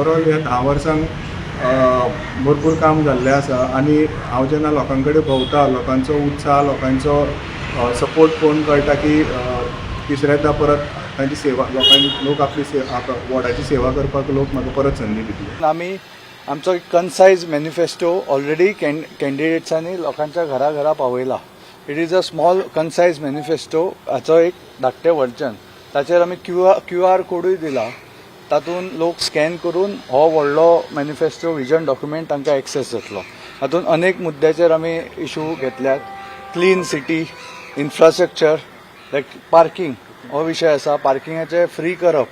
Overall ह्या 10 वर्सांक भरपूर काम जाल्लें आसा आनी हांव जेन्ना लोकां कडेन भोंवता, लोकांचो उत्साह, लोकांचो सपोर्ट पळोवन कळटा की तिसऱ्यांदा परत तांची सेवा, लोकांनी, लोक आपली सेवा, वॉर्डाची सेवा करपाक लोक म्हाका परत संदी दितले. आमी आमचो एक कन्सायज मॅनिफेस्टो ऑलरेडी कॅन्डिडेट्सांनी लोकांच्या घरा घरा पावयला. It is a small concise manifesto हाचो एक धाकटें वर्जन. ताचेर आमी क्यू आर कोडूय दिला. तातूंत लोक स्कॅन करून हो व्हडलो मॅनिफेस्टो, विजन डॉक्युमेंट तांकां एक्सेस जातलो. हातूंत अनेक मुद्द्याचेर आमी इशू घेतल्यात. Clean city, infrastructure like parking हो विशय आसा. पार्किंगाचे फ्री करप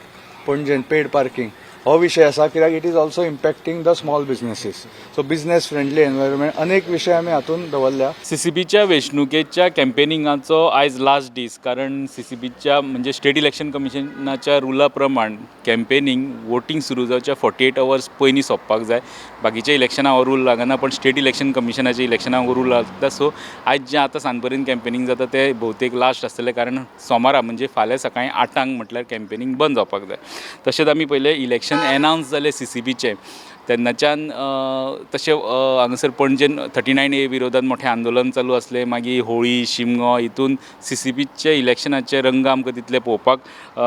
पणजेन, पेड पार्किंग हो विशय आसा, कित्याक it is also impacting the small businesses. So business friendly environment, अनेक विशय आमी हातूंत दवरल्या. सीसीपीच्या वेंचणुकेच्या कॅम्पेनिंगाचो आयज लास्ट दीस, कारण सीसीपीच्या म्हणजे स्टेट इलेक्शन कमिशनाच्या रुला प्रमाण कॅम्पेनिंग वोटींग सुरू जावच्या 48 अवर्स पयलीं सोंपपाक जाय. बाकीच्या इलेक्शनाक हो रूल लागना, पण स्टेट इलेक्शन कमिशनाच्या इलेक्शनाक हो रूल लागता. सो आयज जें आतां सांज पर्यंत कॅम्पेनिंग जाता तें भोवतेक लास्ट आसतलें, कारण सोमारा म्हणजे फाल्यां सकाळीं 8आंक म्हटल्यार कॅम्पेनिंग बंद जावपाक जाय. तशेंच आमी पयलें इलेक्शन एनावन्स जालें सीसीपीचें तेन्नाच्यान तशें हांगासर पणजेन 39A विरोधात मोठें आंदोलन चालू आसलें. मागीर होळी, शिमगो, हितून सीसीपीचे इलेक्शनाचे रंग आमकां तितले पळोवपाक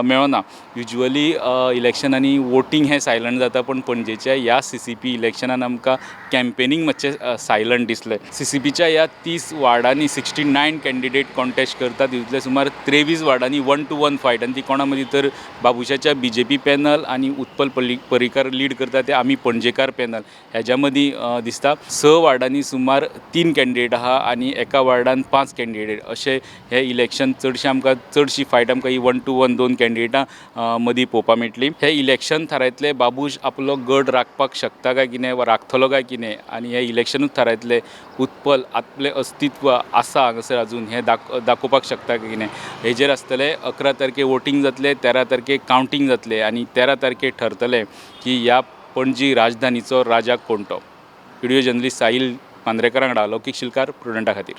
मेळना. युज्युअली इलेक्शनांनी वोटींग हें सायलंट जाता, पूण पणजेच्या ह्या सीसीपी इलेक्शनान आमकां कॅम्पेनींग मातशें सायलंट दिसलें. सीसीपीच्या ह्या 30 वार्डांनी 69 कॅन्डिडेट कॉन्टेस्ट करतात. तितूंतले सुमार 23 वार्डांनी वन टू वन फायट आनी ती कोणा मदीं तर बाबुशाच्या बीजेपी पॅनल आनी उत्पल पर्रीकार लीड करता ते आमी पणजेकार पॅनल हेज्या मदीं दिसता. स वार्डांनी सुमार तीन कॅन्डिडेट आहा आनी एका वार्डान पांच कॅन्डिडेट अशें हें इलेक्शन. चडशें आमकां, चडशी फायट आमकां ही वन टू वन दोन कॅन्डिडेटां मदीं पळोवपाक मेळटली. हें इलेक्शन थारायतले बाबूश आपलो गड राखपाक शकता काय कितें वा राखतलो काय कितें आनी हें इलेक्शनूच थारायतलें उत्पल आपलें अस्तित्व आसा हांगासर अजून हें दाखोवपाक शकता काय कितें हेजेर आसतलें. 11 तारखेर वोटींग जातलें, 13 तारखेर कावंटींग जातलें आनी 13 तारखेर ठरतलें की ह्या पणजी राजधानीचो राजा कोण तो. व्हिडिओ जर्नलिस्ट साहील मांद्रेकरा वांगडा लौकीक शिलकार, प्रुडंटा खातीर.